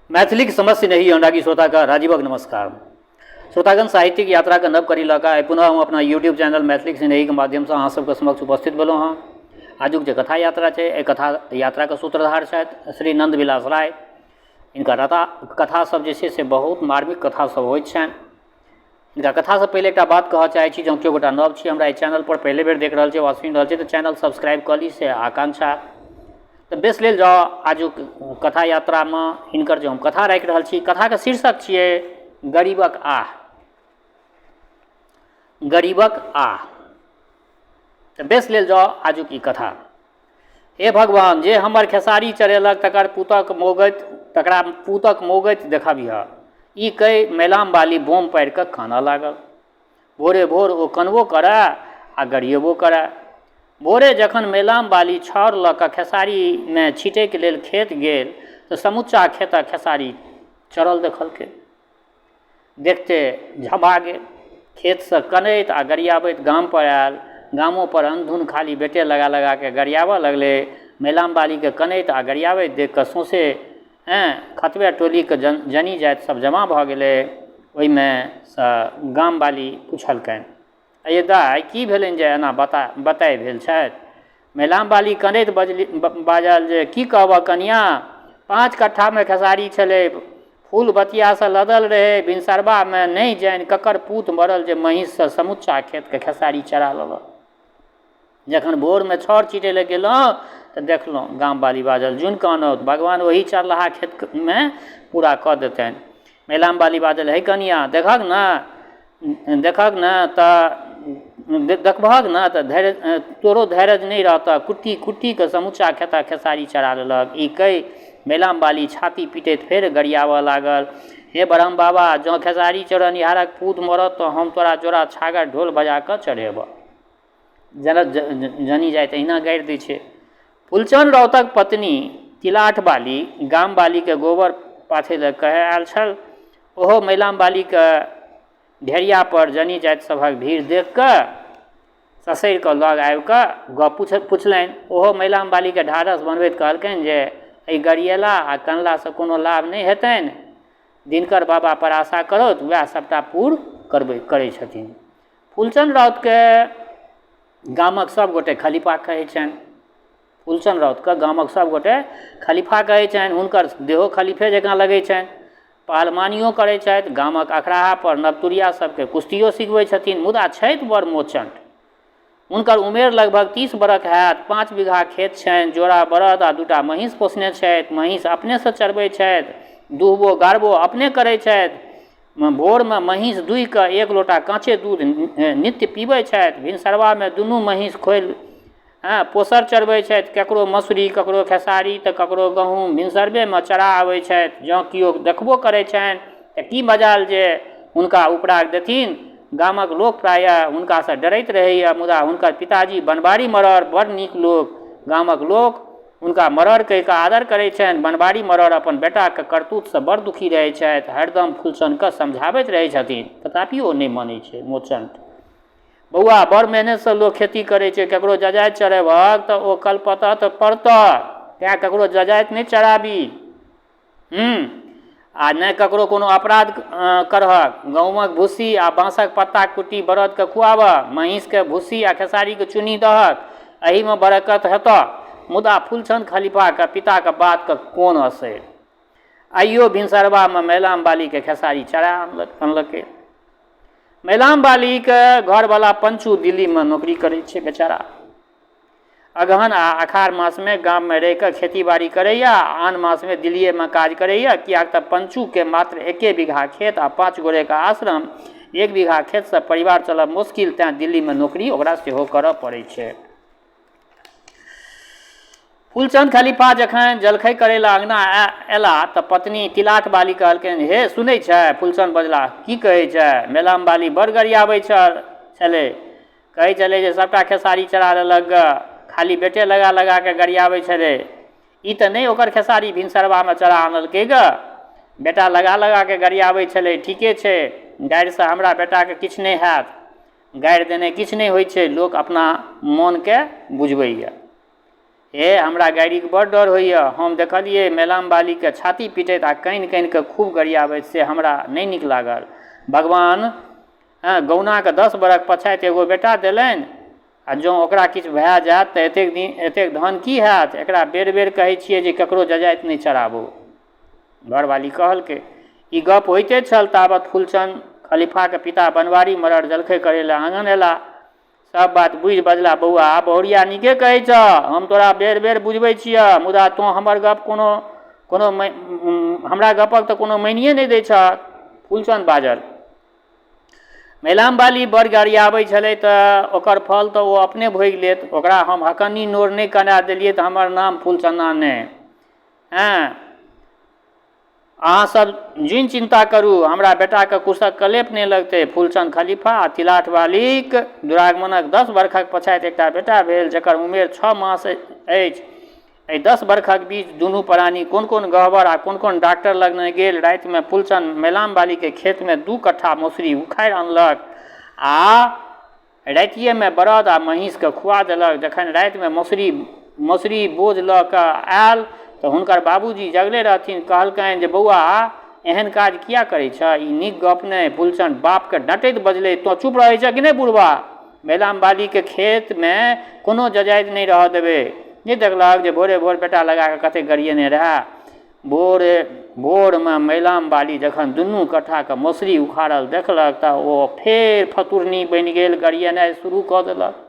मैथिलीक समस्त स्नेही अनुरागी श्रोताके राजीवक नमस्कार। श्रोतागण, साहित्यिक यात्राके नव कड़ी लऽ कऽ आइ पुनः हम अपना यूट्यूब चैनल मैथिलीक स्नेहीके माध्यमसँ अहाँ सबके समक्ष उपस्थित भेलहुँ हँ। आजुक जे कथा यात्रा छै, एहि कथा यात्राके सूत्रधार छथि श्री नन्द विलास राय। हिनकर कथा सब जे छै से बहुत मार्मिक कथा सब होइत छनि। हिनका कथासँ पहिले एकटा बात कहऽ चाहै छी, जँ केओ गोटा नव छी, हमरा एहि चैनलपर पहिले बेर देख रहल छी वा सुनि रहल छी, तऽ चैनल सब्सक्राइब कऽ ली से आकांक्षा। तऽ बेस लेल जाउ आजुक कथा यात्रामे। हिनकर जे हम कथा राखि रहल छी, कथाके शीर्षक छियै गरीबक आह। गरीबक आह। तऽ बेस लेल जाउ आजुक ई कथा। हे भगवान, जे हमर खेसारी चढ़ेलक तकर पूतक मौगति, तकरा पूतक मौगति देखबिहऽ। ई कहि मैलामवाली बोम पाड़ि कऽ कानऽ लागल। भोरे भोर ओ कनबो करए आ गरियेबो करए। भोरे जखन मैलामवाली छाउर लऽ कऽ खेसारीमे छीटैक लेल खेत गेल तऽ समुच्चा खेतक खेसारी चरल देखलकै। देखिते झमा गेल। खेतसँ कनैत आ गरियाबैत गामपर आयल। गामोपर अनधुन खाली बेटे लगा लगाके गरियाबऽ लगलै। मैलामवालीके कनैत आ गरियाबैत देखि कऽ सौँसे खतबे टोलीके जनी जाति सब जमा भऽ गेलै। ओहिमे सँ गामवाली पुछलकनि, अइयै दाइ, की भेलनि जे एना बताहि भेल छथि? मैलामवाली कनैत बजली बाजल जे की कहबह कनियाँ, 5 कट्ठामे खेसारी छलै, फूल बतियासँ लदल रहै। भिनसरबामे नहि जानि ककर पूत मरल जे महीँससँ समुच्चा खेतके खेसारी चरा लेलक। जखन भोरमे छाउर छिटै लए गेलहुँ तऽ देखलहुँ। गामवाली बाजल, जुनि कानौत, भगवान ओही चरलहा खेतमे पूरा कऽ देतनि। मैलामवाली बाजल, हे कनियाँ, देखहक ने, देखहक ने तऽ देखबहक ने तऽ धैर्य तोरो धैर्य नहि रहतऽ। कुट्टी कुट्टीके समुच्चा खेतक खेसारी चरा लेलक। ई कहि मैलामवाली छाती पिटैत फेर गरियाबऽ लागल, हे ब्रह्म बाबा, जँ खेसारी चरौनिहारक पूत मरत तऽ हम तोरा जोड़ा छागर ढोल बजा कऽ चढ़ेबऽ। जेना जनी जाति अहिना गारि दै छै। फुलचन राउतक पत्नी तिलाठवाली गामवालीके गोबर पाथै लए कहै आयल छल। ओहो मैलामवालीके ढेरियापर जनी जाति सभक भीड़ देखि कऽ ससरि कऽ लग आबि कऽ गप पुछलनि। ओहो मैलामवालीके ढाढ़स बनबैत कहलकनि जे एहि गरियेला आ कनलासँ कोनो लाभ नहि हेतनि। दिनकर बाबा पर आशा करौथ, वएह सभटा पूर करै छथिन। फूलचन राउतके गामक सभ गोटे खलीफा कहै छनि। फूलचन राउतके गामक सभ गोटे खलीफा कहै छनि। हुनकर देहो खलीफे जकाँ लगै छनि। पहलवानियो करै छथि, गामक अखड़ाहापर नवतुरिया सभके कुश्तियो सिखबै छथिन, मुदा छथि बड़ मोचण्ड। हुनकर उमेर लगभग 30 बरख हैत। 5 बीघा खेत छनि, जोड़ा बरद आ 2टा महीँस पोसने छथि। महीँस अपनेसँ चरबै छथि, दुहबो गाड़बो अपने करै छथि। भोरमे महीँस दुहि कऽ 1 लोटा काँचे दूध नित्य पीबै छथि। भिनसरबामे दुनू महीँस खोलि पोसर चरबै छथि। ककरो मसुरी, ककरो खेसारी तऽ ककरो गहूँम भिनसरबेमे चरा आबै छथि। जँ केओ देखबो करै छनि तऽ की मजाल जे हुनका उपराग देथिन। गामक लोक प्रायः हुनकासँ डरैत रहैए, मुदा हुनकर पिताजी बनबारी मरर बड़ नीक लोक। गामक लोक हुनका मरर कहि कऽ आदर करै छनि। बनबारी मरर अपन बेटाके करतूतसँ बड़ दुखी रहै छथि। हरदम फुलचनके समझाबैत रहै छथिन, तथापि ओ नहि मानै छै। मोचण्ड बौआ, बड़ मेहनतिसँ लोक खेती करै छै। ककरो जजाति चढ़ेबहक तऽ ओ कलपतह तऽ पड़तह। तेँ ककरो जजाति नहि चढ़ाबी आ नहि ककरो कोनो अपराध करहक। गहूमक भूसी आ बाँसक पत्ताक कुट्टी बरदके खुआबह। महीँसके भूसी आ खेसारीके चुन्नी दहक। एहिमे बरकत हेतह। मुदा फूलचन खलीफाके पिताके बातके कोन असरि। आइयो भिनसरबामे मैलामवालीके खेसारी चरा अनलकै। मैलामवालीके घरवला पंचू दिल्लीमे नौकरी करै छै बेचारा। अगहन आ अखाढ़ मासमे गाममे रहि कऽ खेती-बाड़ी करैए आ आन मासमे दिल्लीएमे काज करैए। किएक तँ पंचूकेँ मात्र एके बीघा खेत आ 5 गोरेक आश्रम। 1 बीघा खेतसँ परिवार चलब मोसकिल, तँए दिल्लीमे नोकरी ओकरा सेहो करऽ पड़ै छै। फूलचंद खलीफा जखन जलखै करै लए अँगना एला तँ पत्नी तिलाठवाली कहलकनि हे सुनै छै? फूलचंद बजलाह की कहै छै? मेलामवाली बड़ गरियाबै छलै। कहै छलै जे सभटा खेसारी चरा लेलक गऽ। खाली बेटे लगा लगा कऽ गरियाबै छलै। ई तँ नहि ओकर खेसारी भिनसरबामे चरा आनलकै गऽ। बेटा लगा लगा कऽ गरियाबै छलै। ठीके छै, गारिसँ हमरा बेटाकेँ किछु नहि हैत। गारि देने किछु नहि होइ छै, लोक अपना मोनकेँ बुझबैए। हे, हमरा गारिक बड़ डर होइए। हम देखलियै मैलामवालीकेँ छाती पिटैत आ कानि-कानि कऽ खूब गरियाबैत, से हमरा नहि नीक लागल। भगवान गौनाकेँ 10 बरख पछाति एगो बेटा देलनि आ जँ ओकरा किछु भए जाएत तँ एतेक धन की हएत? एकरा बेर-बेर कहै छिऐ जे ककरो जजाति नहि चराबौ। घरवाली कहलकै। ई गप होइते छल ताबत फूलचन खलीफाक पिता बनवारी मरर जलखै करै लए आङन एला। सब बात बुझि बजला, बौआ, बहुरिया नीके कहै छह। हम तोरा बेर-बेर बुझबै छिअह, मुदा तोँ हमर गप कोनो कोनो हमरा गपक तँ कोनो मानिये नहि दै छहक। फूलचन बाजल। मैलामवाली बड़ गरियाबै छलै तँ ओकर फल तँ ओ अपने भोगि लेत। ओकरा हम हकन्नी नोर नहि कना देलियै तँ हमर नाम फूलचना नहि। हँ, अहाँ सब जुनि चिन्ता करू, हमरा बेटाकेँ कुशक कलेप नहि लगतै। फूलचन खलीफा आ तिलाठवालीक दुरागमनक 10 बरखक पछाति एकटा बेटा भेल, जकर उमेर 6 मास अछि। एहि 10 बरखक बीच दुनू परानी कोन-कोन गहबर आ कोन-कोन डाक्टर लग नहि गेल। रातिमे फूलचन मैलामवालीक खेतमे 2 कट्ठा मौसरी उखाड़ि अनलक आ रातिएमे बरद आ महीँसकेँ खुआ देलक। जखन रातिमे मौसरी बोझ लऽ कऽ आयल तँ हुनकर बाबूजी जगले रहथिन। कहलकनि जे बौआ, एहन काज किए करै छह? ई नीक गप नहि। फूलचन बापकेँ डँटैत बजलै, तोँ चुप रहै छह कि नहि बुढ़बा? मैलामवालीक खेतमे कोनो जजाति नहि रहऽ देबै। नहि देखलहक जे भोरे-भोर बेटा लगा कऽ कतेक गरियेने रहए? भोरे भोरमे मैलामवाली जखन दुनू कट्ठाके मौसरी उखाड़ल देखलक तऽ ओ फेर फतुरनी बनि गेल, गरियेनाइ शुरू कऽ देलक।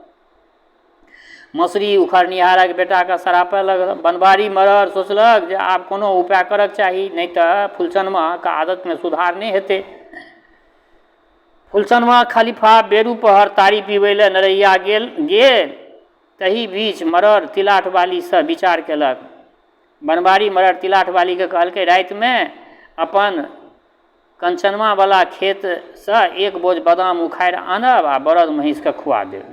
मौसरी उखाड़निहारक बेटाके सरापय लगल। बनवारी मरर सोचलक जे आब कोनो उपाय करक चाही, नहि तऽ फूलचनमाके आदतमे सुधार नहि हेतै। फूलचनमा खलीफा बेरू पहर ताड़ी पीबै लए नरैया गेल गेल। तही बीच मरर तिलाठवालीसँ विचार केलक। बनवारी मरर तिलाठवालीकेँ कहलकै, रातिमे अपन कंचनमावला खेतसँ एक बोझ बदाम उखाड़ि आनब आ बरद महीँसकेँ खुआ देब।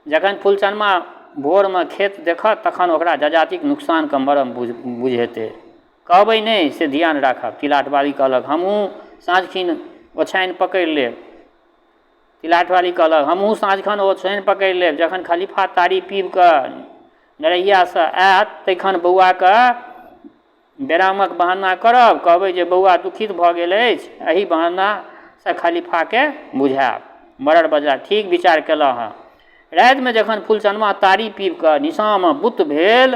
जखन फूलचनमा भोरमे खेत देखत तखन ओकरा जजातिक नुकसानके मरम बुझेतै। कहबै नहि से धियान राखब। तिलाठवाली कहलक, हमहूँ साँझखिन ओछाइन पकड़ि लेब। तिलाठवाली कहलक, हमहूँ साँझखन ओछाइन पकड़ि लेब। जखन खलीफा ताड़ी पीबि कऽ नरहियासँ आयत तखन बौआके बेरामक बहाना करब। कहबै जे बौआ दुखित भऽ गेल अछि। एहि बहानासँ खलीफाकेँ बुझायब। मरर बजला, ठीक विचार केलह हँ। रातिमे जखन फूलचनमा ताड़ी पीबि कऽ निशाँमे बुत्त भेल,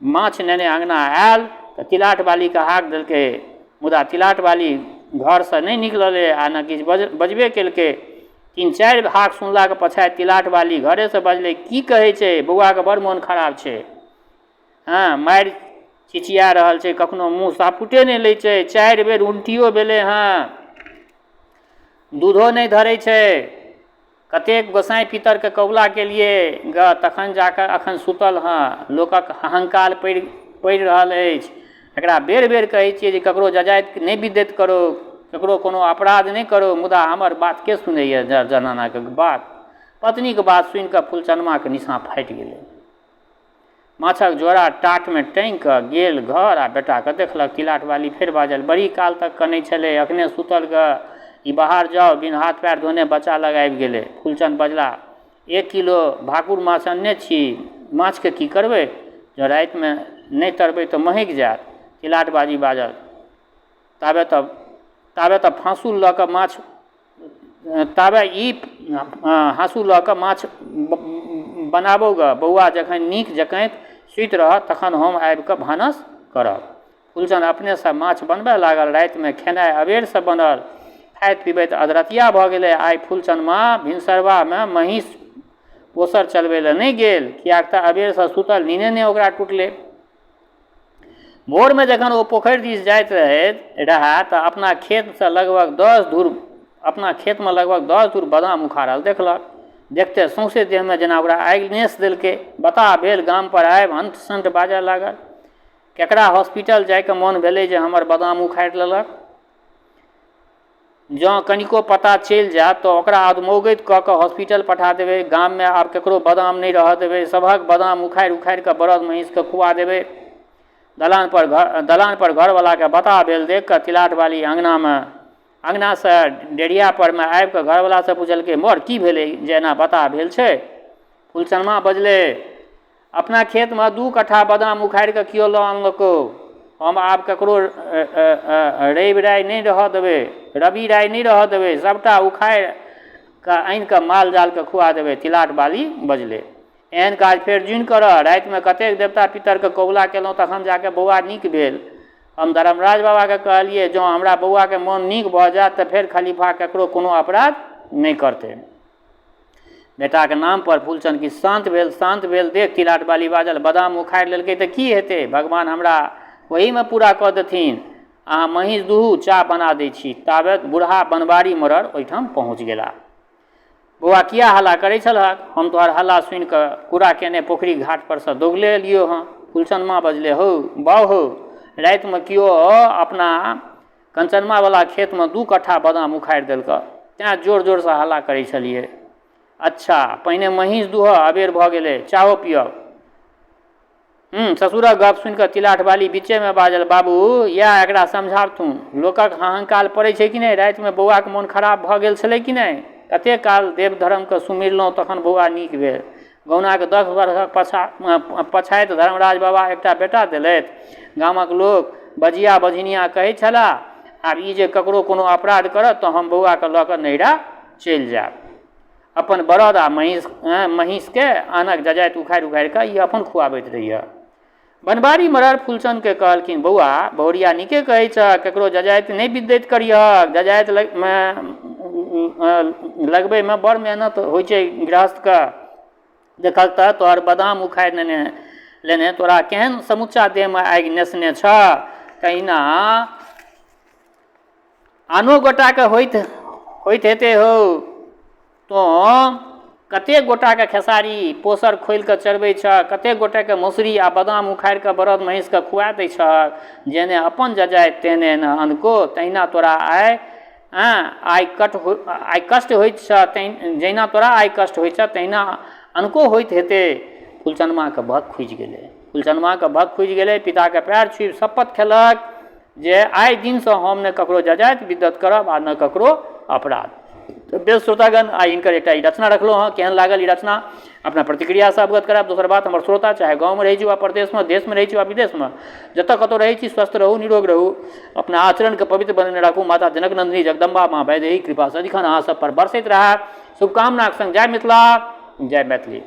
माछ नेने अँगना आयल तऽ तिलाठवालीके हाक देलकै, मुदा तिलाठवाली घरसँ नहि निकललै आ ने किछु बजबे केलकै। 3-4 हाक सुनलाके पछाति तिलाठवाली घरेसँ बजलै, की कहै छै, बौआके बड़ मोन खराब छै, हँ, मारि चिचिया रहल छै, कखनो मुँह साफुटे नहि लै छै, 4 बेर उल्टियो भेलै हँ, दूधो नहि धरै छै, कतेक गोसाँइ पितरके कबुला केलिए गऽ तखन जाकऽ एखन सुतल हँ, लोकक अहंकाल पड़ि रहल अछि, एकरा बेर बेर कहै छियै जे ककरो जजाति नहि बिदैत करू, ककरो कोनो अपराध नहि करू, मुदा हमर बात के सुनैए जनानाके बात। पत्नीके बात सुनिकऽ फूलचनमाके निशाँ फाटि गेलै। माछक झोरा टाटमे टाँगि कऽ गेल घर आ बेटाकेँ देखलक। तिलाठवाली फेर बाजल, बड़ी काल तक कनै छलै, अखने सुतल गऽ। ई बाहर जाउ, बिन हाथ पएर धोने बच्चा लग आबि गेलै। फूलचन बजला, 1 किलो भाकुर माछ अनने छी, माछके की करबै? जँ रातिमे नहि तरबै तऽ महकि जायत। तिलाठबाजी बाजल, ताबे तऽ फाँसुल लऽ कऽ माछ ताबे ई हाँसू लऽ कऽ माछ बनाबौ गऽ। बौआ जखन नीक जकाँ सुति रहत तखन हम आबि कऽ भानस करब। फूलचन अपनेसँ माछ बनबऽ लागल। रातिमे खेनाइ अबेरसँ बनल। खाइत पीबैत अधरतिया भऽ गेलै। आइ फूलचनमा भिनसरबामे महीँस पोसर चलबै लए नहि गेल, किएक तऽ अबेरसँ सुतल नीने नहि ओकरा टुटलै। भोरमे जखन ओ पोखरि दिस जाइत रहए तऽ अपना खेतसँ लगभग 10 धूर अपना खेतमे लगभग 10 धूर बादाम उखाड़ल देखलक। देखते सौंसे देहमे जेना ओकरा आगि नेस देलकै। बताह भेल गामपर आबि हंट-संट बाजऽ लागल, केकरा हॉस्पिटल जाइके मोन भेलै जे हमर बादाम उखाड़ि लेलक? जँ कनिको पता चलि जायत तऽ ओकरा अधमौगैत कऽ कऽ हॉस्पिटल पठा देबै। गाममे आब ककरो बदाम नहि रहऽ देबै। सभक बदाम उखाड़ि उखाड़ि कऽ बरद महीँसके खुआ देबै। दलानपर घरवलाके बताह भेल देखि कऽ तिलाठवाली अँगनासँ डेढ़िया परमे आबि कऽ घरवलासँ पुछलकै, मर की भेलै जे एना बताह भेल छै? फुलचनमा बजलै, अपना खेतमे 2 कट्ठा बदाम उखाड़ि कऽ कियो लऽ अनलकौ। हम आब ककरो रवि राय नहि रहऽ देबै, रवि राय नहि रहऽ देबै, सभटा उखाड़ि कऽ आनि कऽ माल जालके खुआ देबै। तिलाट बाली बजलै, एहन काज फेर जुनि करह। रातिमे कतेक देवता पितरके कबुला केलहुँ तखन जा कऽ बौआ नीक भेल। हम धर्मराज बाबाके कहलियै, जँ हमरा बौआके मोन नीक भऽ जायत तऽ फेर खलीफा ककरो कोनो अपराध नहि करतै। बेटाके नामपर फूलचन किछु शान्त भेल। शान्त भेल देख तिलाटवाली बाजल, बादाम उखाड़ि लेलकै तऽ की हेतै? भगवान हमरा ओहीमे पूरा कऽ देथिन। अहाँ महीँस दुहू, चाह बना दै छी। ताबत बुढ़हा बनवारी मरर ओहिठाम पहुँच गेला। बौआ, किया हल्ला करै छलहक? हम तोहर हल्ला सुनि कऽ कूड़ा केने पोखरिक घाटपर सँ दौगले एलियौ हँ। फूलचनमा बजलै, हौ बाउ हौ, रातिमे केओ अपना कंचनमावला खेतमे 2 कट्ठा बादाम उखाड़ि देलकऽ, तेँ जोर जोरसँ हल्ला करै छलियै। अच्छा, पहिने महीँस दूहऽ, अबेर भऽ गेलै, चाहो पियब। ससुरक गप सुनि कऽ तिलाठवाली बीचेमे बाजल, बाबू, इएह एकरा समझाबथुन। लोकक हाहाकार पड़ै छै कि नहि? रातिमे बौआक मोन खराब भऽ गेल छलै कि नहि? कतेक काल देव धर्मके सुमिरलहुँ तखन बौआ नीक भेल। गौनाक 10 वर्षक पछाति धर्मराज बाबा एकटा बेटा देलथि। गामक लोक बजिया बझिनिया कहै छलाह, आब ई जे ककरो कोनो अपराध करत तँ हम बौआकेँ लऽ कऽ नैहरा चलि जायब। अपन बरद आ महीँसके आनक जजाति उखाड़ि उखाड़ि कऽ ई अपन खुआबैत रहैए। बनबारी मरर फूलचनके कहलखिन, बौआ, बहुरिया नीके कहै छह, ककरो जजाति नहि बिद्दति करिहक। जजाति लगबैमे बड़ मेहनत होइ छै गृहस्थके। देखहक तऽ तोहर बादाम उखाड़ि लेने तोरा केहन समुच्चा देहमे आगि नेसने छह, तहिना आनो गोटाके होइत होइत हेतै हौ। तोँ कतेक गोटाके खेसारी पोसर खोलि कऽ चरबै छह, कतेक गोटेके मसुरी आ बादाम उखाड़ि कऽ बरद महीँसके खुआ दै छहक। जेहने अपन जजाति तेहने ने अनको। तहिना तोरा आइ आइ कट आइ कष्ट होइत छह, जहिना तोरा आइ कष्ट होइत छह तहिना अनको होइत हेतै। फुलचनमाके भक खुजि गेलै। फुलचनमाके भक खुजि गेलै। पिताके पएर छुबि शपथ खेलक जे आइ दिनसँ हम ने ककरो जजाति बिद्दत करब आ ने ककरो अपराध। तऽ बेस श्रोतागण, आइ हिनकर एकटा ई रचना रखलहुँ हँ। केहन लागल ई रचना, अपना प्रतिक्रियासँ अवगत करायब। दोसर बात, हमर श्रोता चाहे गाँवमे रहै छी वा परदेशमे, देशमे रहै छी वा विदेशमे, जतऽ कतहु रहै छी, स्वस्थ रहू, निरोग रहू, अपना आचरणके पवित्र बनेने राखू। माता जनक नन्दिनी जगदम्बा माँ वैदेही कृपा सदिखन अहाँ सब पर बरसैत रहए। शुभकामनाक संग जय मिथिला, जय मैथिली।